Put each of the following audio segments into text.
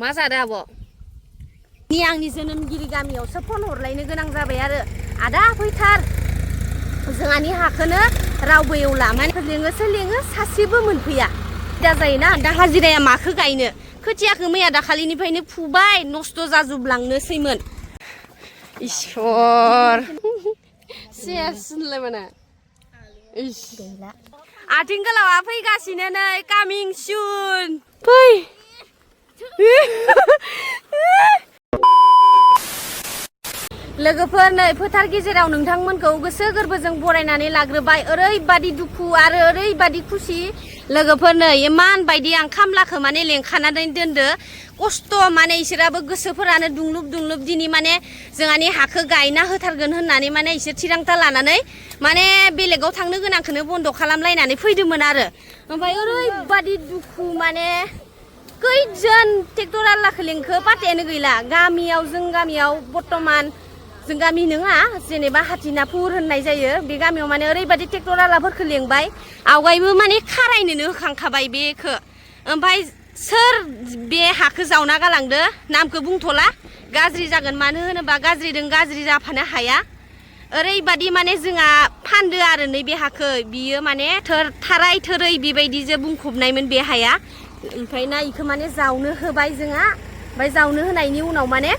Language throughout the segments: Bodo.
मा जादों आब' नि आंनि जोनोमगिरि गामियावसो फन हरलायनो गोनां जाबाय आरो आदा फैथार जोंहानि हाखौनो रावबो एवला माने लेङोसो लेङो सासेबो मोनफैया दा जायोना दा हाजिराया माखौ गायनो खोथियाखौ मैया दाखालिनिफ्रायनो फुबाय नस्थ' जाजोबलांनोसैमोन इसर सेस होनलाय माने इस आथिं गोलावा फैगासिनो नै कामिं सुन फै लोगोफोर नै फोथार गेजेराव नोंथांमोनखौ गोसो गोरबोजों बरायनानै लाग्रोबाय ओरैबादि दुखु आरो ओरैबादि खुसि लोगोफोर नै इमान बायदि आं खामलाखौ माने लेंखानानै दोनदो खस्थ' माने इसोराबो गोसोफोरानो दुंलुब दुंलुब दिनै माने जोंहानि हाखौ गायना होथारगोन होननानै माने इसोर थिरांथा लानानै माने बेलेगाव थांनो गोनांखौनो बन्द' खालामलायनानै फैदोंमोन आरो ओमफ्राय ओरैबादि दुखु माने खैजोन ट्रेक्टर आलाखौ लेंखो पात्तायानो गैला गामियाव जों गामियाव बर्तमान जों गामि नङा जेनेबा हाथिनापुर होननाय जायो बे गामियाव माने ओरैबादि ट्रेक्टर आलाफोरखौ लेंबाय आवगायबो माने खारायनोनो होखांखाबाय बेखौ ओमफ्राय सोर बे हाखौ जावना गालांदो नामखौ बुंथ'ला गाज्रि जागोन मानो होनोबा गाज्रिजों गाज्रि जाफानो हाया ओरैबादि माने जोंहा फानदो आरो नै बे हाखौ बियो माने थाराय थोरै बेबायदिजों बुंफबनायमोन बे हाया ओमफ्राय ना इखौ माने जावनो होबाय जोंहा ओमफ्राय जावनो होनायनि उनाव माने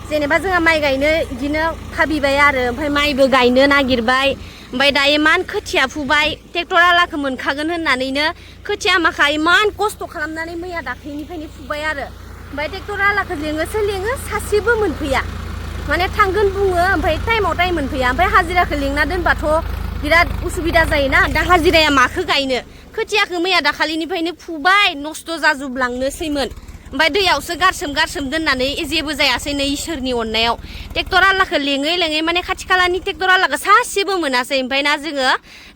जेनेबा जोंहा माइ गायनो बिदिनो भाबिबाय आरो ओमफ्राय माइबो गायनो नागिरबाय ओमफ्राय दायो इमान खोथिया फुबाय ट्रेक्टर आलाखौ मोनखागोन होननानैनो खोथिया माखा इमान खस्थ' खालामनानै मैया दाख्लैनिफ्रायनो फुबाय आरो ओमफ्राय ट्रेक्टर आलाखौ लेङोसो लेङो सासेबो मोनफैया माने थांगोन बुङो ओमफ्राय टाइमाव टाइम मोनफैया ओमफ्राय हाजिराखौ लेंना दोनबाथ' बिराद उसुबिदा जायोना दा हाजिराया माखौ गायनो खोथियाखौ मैया दाखालिनिफ्रायनो फुबाय नस्थ' जाजोबलांनोसैमोन ओमफ्राय दैयावसो गारसोम दोननानै जेबो जायासै नै इसोरनि अननायाव ट्रेक्टर आलाखौ लेङै लेङै माने खाथि खालानि ट्रेक्टर आलाखौ सासेबो मोनासै ओमफ्राय ना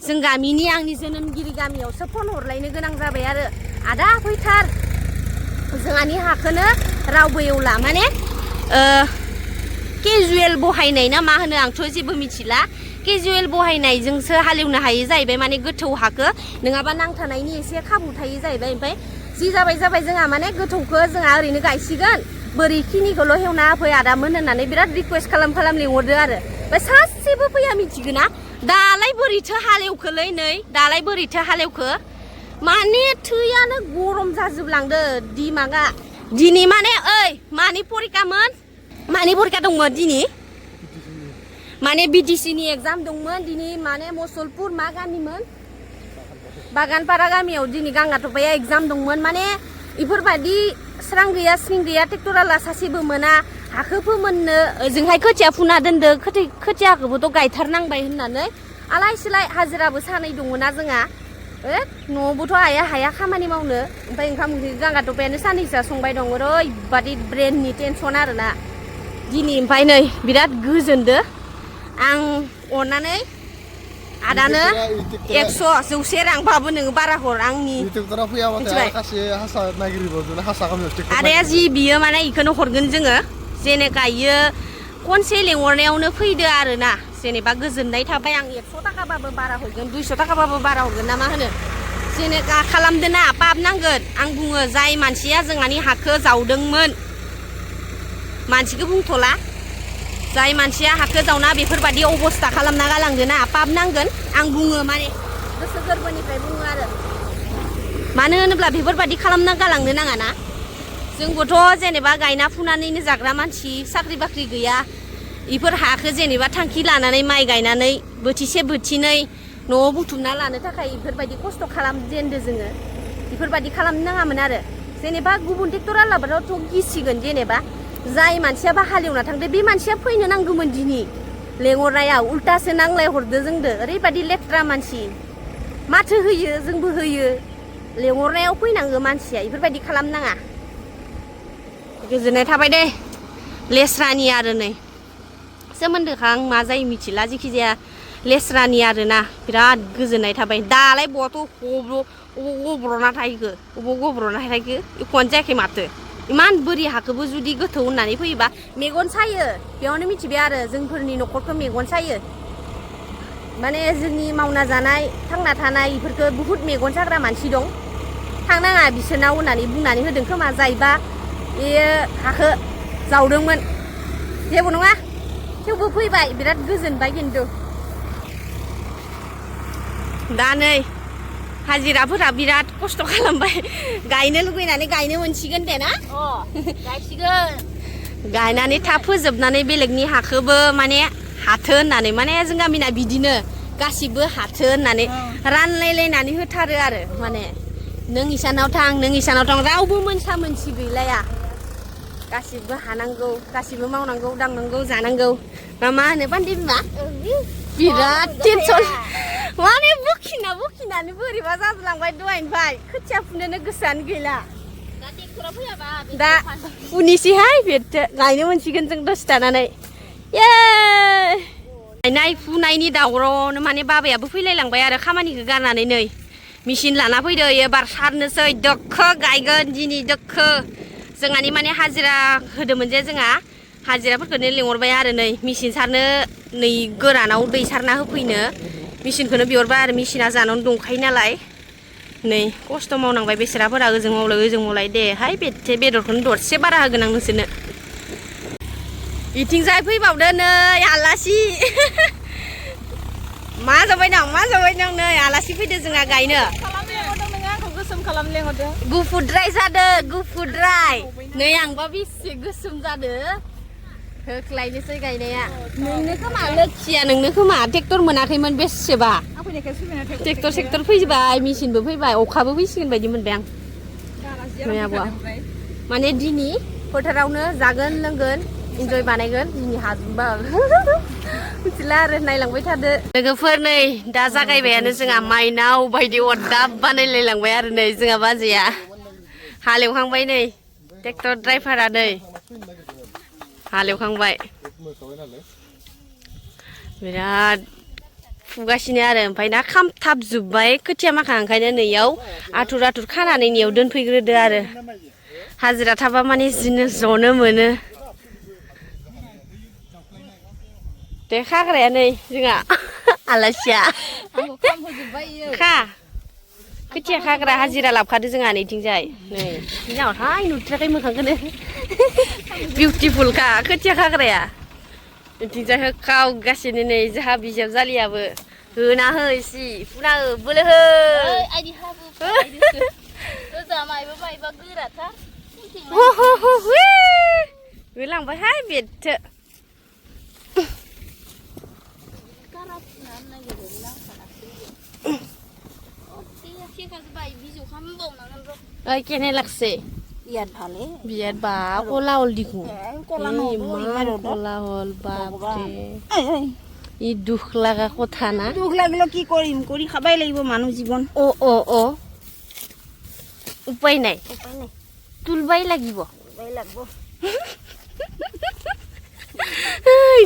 जों गामिनि आंनि जोनोमगिरि गामियावसो फन हरलायनो गोनां जाबाय आरो आदा फैथार जोंहानि हाखौनो रावबो एवला माने केजुवेल बहायनाय ना मा होनो आंथ' जेबो मिथिला केजुवेल बहायनायजोंसो हालेवनो हायो जाहैबाय माने गोथौ हाखौ नङाबा नांथानायनि एसे खाबु थायो जाहैबाय ओमफ्राय जि जाबाय जोंहा माने गोथौखौ जोंहा ओरैनो गायसिगोन बोरैखिनिखौल' हेवना होफै आदामोन होननानै बिराद रिकुवेस्ट खालाम लिंहरदो आरो ओमफ्राय सासेबो फैया मिथिगोन ना दालाय बोरैथो हालेवखोलै नै दालाय बोरैथो हालेवखो माने थैयानो गरम जाजोबलांदो दिमागा दिनै माने ओइ मानि परिखामोन मानि परिखा दंमोन दिनै माने बिटिसिनि एग्जाम दंमोन दिनै माने मुसलपुर मा गामिमोन बागानपारा गामियाव दिनै गांगाथफाया एग्जाम दंमोन माने इफोरबायदि स्रां गैया स्रिं गैया ट्रेक्टर आला सासेबो मोना हाखौ फोमोननो ओजोंहाय खोथिया फुना दोनदो खोथियाखौबोथ' गायथारनांबाय होननानै आलाय सिलाय हाजिराबो सानै दङना जोंहा न'आवबोथ' हाया खामानि मावनो ओमफ्राय ओंखाम ओंख्रि गांगाथफायानो सानैसोआ संबाय दं ओरैबादि ब्रेननि टेनसन आरोना दिनै ओमफ्राय नै बिराद गोजोनदो आं अननानै आदानो 100 रांबाबो नोङो बारा हर आंनि आदाया जि बियो माने इखौनो हरगोन जोङो जेनेबा इयो खनसे लेंहरनायावनो फैदो आरोना जेनेबा गोजोननाय थाबाय आं 100 थाखाबाबो बारा हरगोन 200 थाखाबाबो बारा हरगोन ना मा होनो जेनेबा खालामदो ना पाप नांगोन आं बुङो जाय मानसिया जोंहानि हाखौ जावदोंमोन मानसिखौ बुंथ'ला जाय मानसिया हाखौ जावना बेफोरबायदि अबस्था खालामना गालांदो ना पाप नांगोन आं बुङो माने गोसो गोरबोनिफ्राय बुङो आरो मानो होनोब्ला बेफोरबायदि खालामना गालांनो नाङा ना जोंबोथ' जेनेबा गायना फुनानैनो जाग्रा मानसि साख्रि बाख्रि गैया इफोर हाखौ जेनेबा थांखि लानानै माइ गायनानै बोथिसे बोथिनै न'आव बुथुमना लानो थाखाय इफोरबायदि खस्थ' खालामजेनदो जोङो इफोरबायदि खालामनो नाङामोन आरो जेनेबा गुबुन ट्रेक्टर आलाबाथ' गिसिगोन जेनेबा जाय मानसियाबा हालेवना थांदो बे मानसिया फैनो नांगौमोन दिनै लेंहरनायाव उल्टासो नांलाय हरदो जोंदो ओरैबायदि लेथ्रा मानसि माथो होयो जोंबो होयो लेंहरनायाव फैनांगौ मानसिया इफोरबायदि खालामनाङा गोजोननाय थाबाय दे लेस्रानि आरो नै सोमोन्दोखा आं मा जायो मिथिला जिखिजाया लेस्रानि आरोना बिराद गोजोननाय थाबाय दालाय बहाथ' गब्र'ना थाहैखो अबाव गब्र'ना थाहैखो एख'आनो जायाखै माथो इमान बोरि हाखौबो जुदि गोथौ होननानै फैयोबा मेगन सायो बेयावनो मिथिबाय आरो जोंफोरनि न'खरखौ मेगन सायो माने जोंनि मावना जानाय थांना थानाय इफोरखौ बुहुत मेगन साग्रा मानसि दं थांनाङा बिसोरनाव होननानै बुंनानै होदों खोमा जायबा बेयो हाखौ जावदोंमोन जेबो नङा थेवबो फैबाय बिराद गोजोनबाय खिन्थु दा नै हाजिराफोरा बिराद खस्थ' खालामबाय गायनो लुगैनानै गायनो मोनसिगोन दे ना गायसिगोन गायनानै थाब फोजोबनानै बेलेगनि हाखौबो माने हाथो होननानै माने जों गामिना बिदिनो गासिबो हाथो होननानै रानलायलायनानै होथारो आरो माने नों इसानाव थां नों इसानाव थां रावबो मोनसा मोनसि गैलाया गासिबो हानांगौ गासिबो मावनांगौ दांनांगौ जानांगौ मा होनो बान्दि बिमा बिराद टेनसन माने बखिनानै बोरैबा जाजोबलांबाय दहायनिफ्राय खोथिया फुनोनो गोसोआनो गैला दा फुनिसैहाय बेथो गायनो मोनसिगोन जों दसे थानानै गायनाय फुनायनि दावरावनो माने बाबायाबो फैलायलांबाय आरो खामानिखौ गारनानै नै मेचिन लाना फैदो एबार सारनोसै दोखो गायगोन दिनै दोखो जोंहानि माने हाजिरा होदोंमोन जे जोंहा हाजिराफोरखौनो लिंहरबाय आरो नै मेचिन सारनो नै गोरानाव दै सारना होफैनो मेचिनखौनो बिहरबाय आरो मेचिना जानानै दंखायो नालाय नै खस्थ' मावनांबाय बेसोराफोरा ओजों मावलाय दे हाय बेथे बेदरखौनो दरसे बारा होगोन आं नोंसोरनो इथिंजाय फैबावदो नै आलासि मा जाबाय दं नै आलासि फैदो जोंहा गायनो गुफुरद्राय जादो गुफुरद्राय नै आंबा बेसे गोसोम जादो होख्लायनोसै गायनाया नोंनो खोमा लोखिया नोंनो खोमा ट्रेक्टर मोनाखैमोन बेसेबा ट्रेक्टर फैबाय मेचिनबो फैबाय अखाबो फैसिगोन बायदि मोनबाय आं नै आब'आ माने दिनै फोथारावनो जागोन लोंगोन इन्जय बानायगोन दिनै हाजोबा मिथिला आरो नायलांबाय थादो लोगोफोर नै दा जागायबायानो जोंहा माइनाव बायदि अरदाब बानायलायलांबाय आरो नै जोंहा बाजैया हालेवखांबाय नै ट्रेक्टर ड्राइभारा नै हालेवखांबाय बिराद फुगासिनो आरो ओमफ्राय ना खामथाबजोब्बाय खोथिया माखा ओंखायनो नैयाव आथुर खानानै नैयाव दोनफैग्रोदो आरो हाजिरा थाबा माने जिनो जनो मोनो दे खाग्राया नै जोंहा आलासिया खा खोथिया खाग्रा हाजिरा लाबखादो जोंहा नैथिंजाय नै जोंहाय नुथ्राखै मोखांखौनो बिउटिफुलखा खोथिया खाग्राया नैथिंजाय होखावगासिनो नै जोंहा बिजाबजालियाबो होना हो इसि फुना हो बोलो हो होलांबायहाय बेथो केने लागसे बियाद बा कला हल दिखु कला हल बापरे इ दुख लागा কথা না দুখ লাগলো কি করিম করি খাবাই লাগিব মানুষ জীবন ও উপায় নাই তুলবাই লাগিব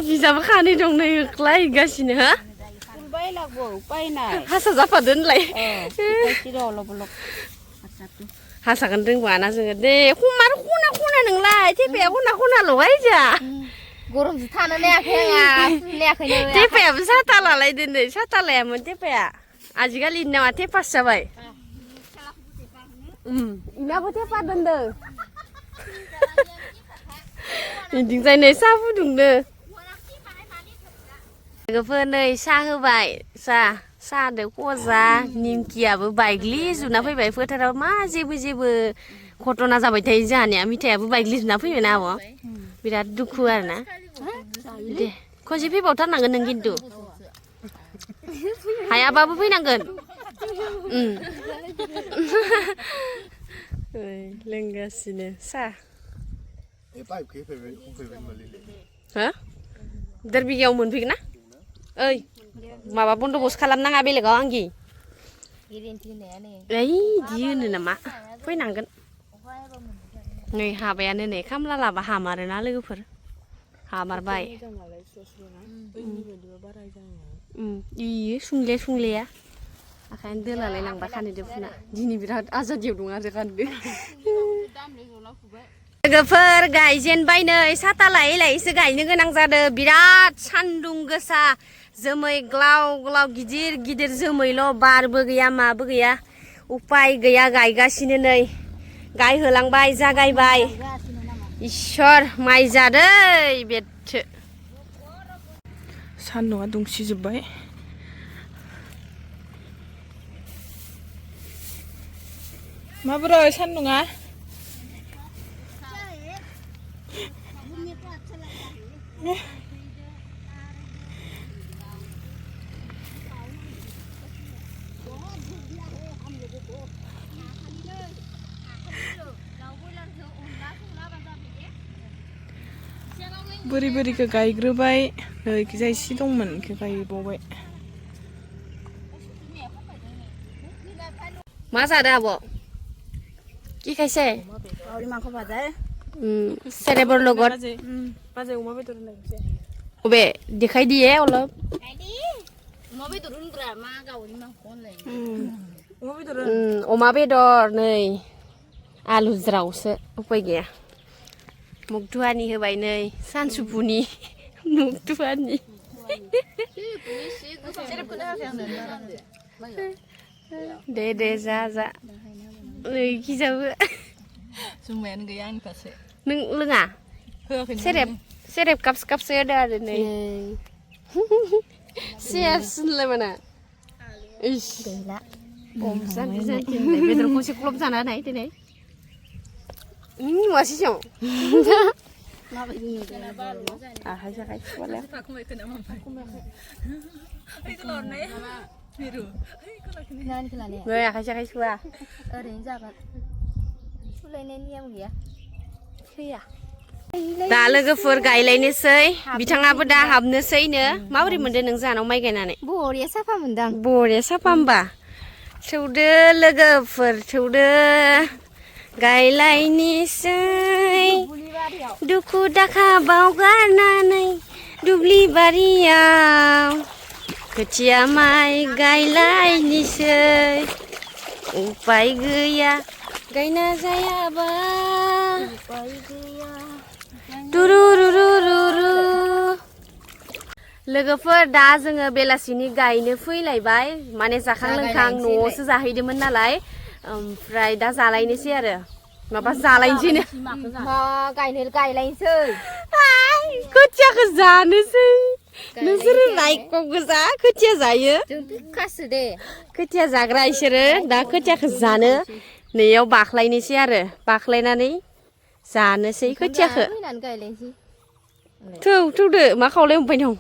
बिजाबा खानै दं नै होख्लायगासिनो हा तुलबाय लागबो उपाय नाय हासा जाफादो होनलाय हासाखौनो रोंबाङाना जोङो दे खना नोंलाय थेफाया खनाल'हाय जा गरमजों थानो लायाखै आंहा थेफायाबो साथा लालायदो नै साथा लायामोन थेफाया आजिखालि नामा थेफासो जाबाय इनाबो थेफा दोनदो इदिंजाय नै साहा फुदुंदो लोगोफोर नै साहा होबाय साहादो खजा निमकियाबो बायग्लि जुना फैबाय फोथाराव मा जेबो घटना जाबाय थायो जोंहानिया मिथायाबो बायग्लि जुना फैबायना आब' बिराद दुखु आरोना दे खनसे फैबावथारनांगोन नों खिन्थु हायाबाबो फैनांगोन लोंगासिनो साहा हो देर बिगायाव मोनफैगोन ना ओइ माबा बन्द'बस्त खालामनाङा बेलेगाव आंगि ओइ इदि होनो नामा फैनांगोन नै हाबायानो नै खामला लाबा हामारोना लोगोफोर हामारबाय इयो सुंलेया आखायनो दोलालाय लांबाय खानैदो फुना दिनै बिराद आजादियाव दं आरो खानदो लोगोफोर गायजेनबाय नै साथा लायै लायैसो गायनो गोनां जादों बिराद सान्दुं गोसा जोमै ग्लाव गिदिर जोमैल' बारबो गैया माबो गैया उपाय गैया गायगासिनो नै गायहोलांबाय जागायबाय इसोर माइ जादै बेथो सान्दुंआ दुंसिजोब्बाय माबोरै सान्दुंआ बोरै बोरैखौ गायग्रोबाय नै खिजाय एसे दंमोन बेखौ गायबावबाय मा जादों आब' কি খাইছে মাংস ভাজা চেৰেবৰ লগত বাজে অমা বেদৰ লাগিছে অবে দেখাই দিয়ে অলপ अमा बेदर होनग्रा मा गावनि मांखौ होनलाय अमा बेदर नै आलु ज्रावसो उपाय गैया मुगथुवानि होबाय नै सानसुफुनि मुगथुवानि दे जा नै गिजाबो जुमायानो गैया आंनि फारसे नों लोङा सेरेब कापसो होदो आरो नै सेस होनलाय माना इस गैला बम जानथि बेदरखौ एसे ग्लब जाना होनाय दिनै नुवासै जों माबायदि आखाइ साखाइ सुवालाय नै आखाइ साखाइ सुवा ओरैनो जागोन सुलायनाय नियम गैया फैया दा लोगोफोर गायलायनोसै बिथाङाबो दा हाबनोसैनो माबोरै मोनदों नों जानाव माइ गायनानै बरिया साफा मोनदां बरिया साफा होमबा थौदो लोगोफोर थौदो गायलायनोसै दुखु दाखा बावगारनानै दुब्लि बारियाव खोथिया माइ गायलायनोसै उपाय गैया गायना जायाबा उपाय गैया दुरुरुरुरुरु लोगोफोर दा जोङो बेलासिनि गायनो फैलायबाय माने जाखां लोंखां न'आवसो जाहैदोंमोन नालाय ओमफ्राय दा जालायनोसै आरो माबा जालायनोसैनो गायलायनोसै खोथियाखौ जानोसै नोंसोरो रायखौ गोजा खोथिया जायो खासो दे खोथिया जाग्रा इसोरो दा खोथियाखौ जानो नैयाव बाख्लायनोसै आरो बाख्लायनानै जानोसै खोथियाखौ थौदो मा खावलाय हमबाय दं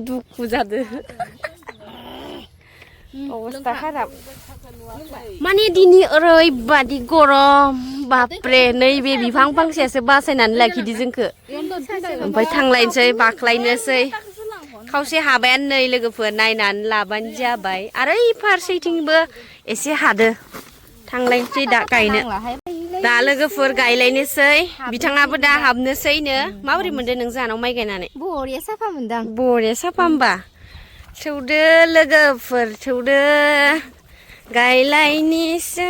दुखु जादो अबस्था खाराब माने दिनै ओरैबादि गरम बापरे नैबे बिफां फांसेयासो बासायनानै लाखिदो जोंखौ ओमफ्राय थांलायनोसै बाख्लायनोसै खावसे हाबायानो नै लोगोफोर नायनानै लाबानो जाबाय आरो ओइ फारसेथिंबो एसे हादो थांलायनोसै दा गायनो दा लोगोफोर गायलायनोसै बिथाङाबो दा हाबनोसैनो माबोरै मोनदों नों जानाव माइ गायनानै बरिया साफा मोनदां बरिया साफा होमबा थौदो लोगोफोर थौदो गायलायनोसै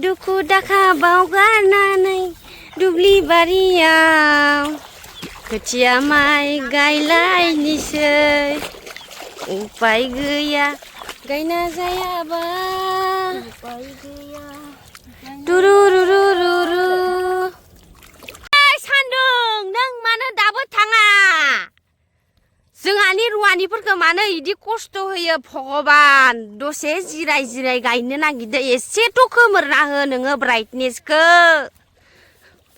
दुखु दाखा बावगारनानै दुब्लि बारियाव खोथिया माइ गायलायनोसै उपाय गैया गायना जायाबा उपाय गैया दुरुरुरुरु सान्दुं नों मानो दाबो थाङा जोंहानि रुवानिफोरखौ मानो इदि खस्थ' होयो भगबान दसे जिराय गायनो नागिरदो एसेथ' खोमोरना हो नोङो ब्राइटनेसखौ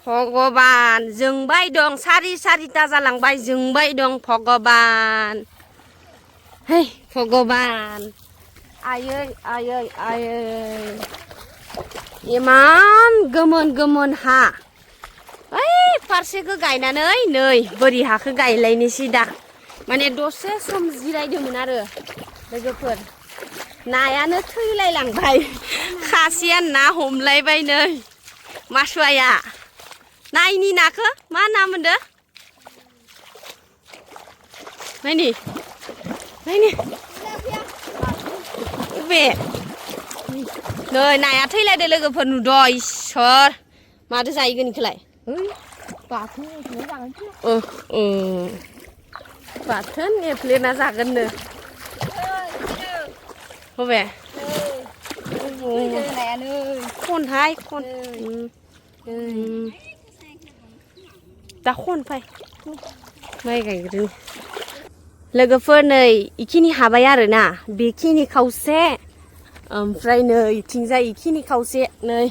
भगबान जोंबाय दं सारिथा जालांबाय जोंबाय दं भगबान हे भगबान आयै इमान गोमोन हा ओइ फारसेखौ गायनानै नै बोरि हाखौ गायलायनोसै दा माने दसे सम जिरायदोंमोन आरो लोगोफोर नायानो थैलायलांबाय खासेया ना हमलायबाय नै मासुवाया नायनि नाखौ मा ना मोनदो नायनि बे नै नाया थैलायदो लोगोफोर नुदो इसोर मादो जाहैगोन इखौलाय बाथोन एफ्लेना जागोननो बबे खनहाय खन दा खनफाय माइ गायग्रोनि लोगोफोर नै इखिनि हाबाय आरोना बेखिनि खावसे ओमफ्राय नै इथिंजाय इखिनि खावसे नै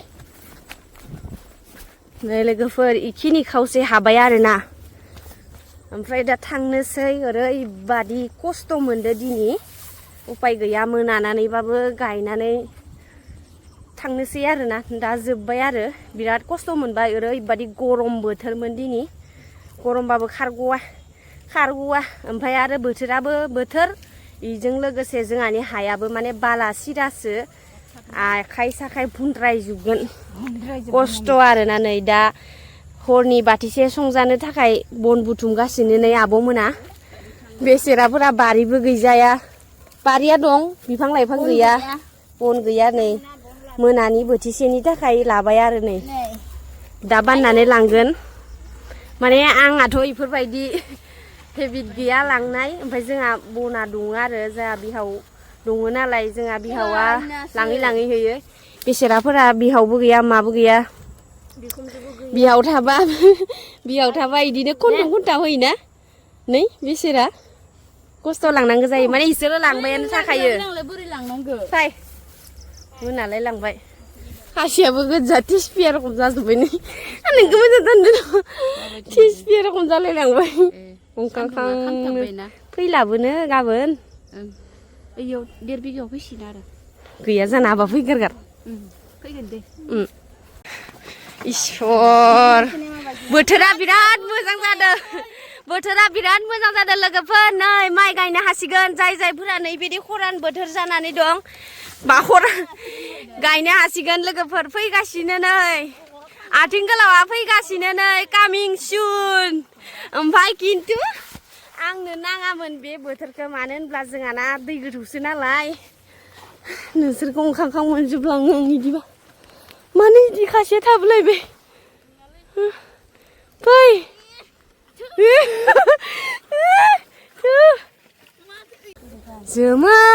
लोगोफोर इखिनि खावसे हाबाय आरोना ओमफ्राय दा थांनोसै ओरैबादि खस्थ' मोनदो दिनै उपाय गैया मोनानानैबाबो गायनानै थांनोसै आरोना दा जोब्बाय आरो बिराद खस्थ' मोनबाय ओरैबादि गरम बोथोरमोन दिनै गरमबाबो खारग'वा ओमफ्राय आरो बोथोराबो बोथोर इजों लोगोसे जोंहानि हायाबो माने बाला सिरासो आखाइ साखाइ भुन्द्रायजोबगोन खस्थ' आरोना नै दा हरनि बाथिसे संजानो थाखाय बन बुथुमगासिनो नै आब'मोना बेसेराफोरा बारिबो गैजाया बारिया दं बिफां लाइफां गैया बन गैया नै मोनानि बोथिसेनि थाखाय लाबाय आरो नै दा बाननानै लांगोन माने आंहाथ' इफोरबायदि हेबिट गैया लांनाय ओमफ्राय जोंहा बना दङ आरो जोंहा बिहाव दङ नालाय जोंहा बिहावा लाङै लाङै होयो बेसेराफोरा बिहावबो गैया माबो गैया बिहाव थाबा इदिनो खन्था होयोना नै बेसेरा खस्थ' लांनांगौ जायो माने इसोरो लांबायानो थाखायो फाय मोनालाय लांबाय खासियाबो गोजा टिसपिया रखम जाजोब्बाय नै नोंखौ मोजां दोनदो टिसपिया रखम जालाय लांबाय अंखांखां फैलाबोनो गाबोन ओइयाव 1.5 बिगायाव फैसिगोन आरो गैया जाना हाबा फैगारगार फैगोन दे इसर बोथोरा बिराद मोजां जादों लोगोफोर नै माइ गायनो हासिगोन जायफोरा नैबिदि खरान बोथोर जानानै दं बा गायनो हासिगोन लोगोफोर फैगासिनो नै आथिं गोलावा फैगासिनो नै कामिं सुन ओमफ्राय खिन्थु आंनो नाङामोन बे बोथोरखौ मानो होनब्ला जोंहाना दै गोथौसो नालाय नोंसोरखौ ओंखां मोनजोबलाङो आं बिदिबा मानो बिदि खासे थाबोलायबाय फै जोमै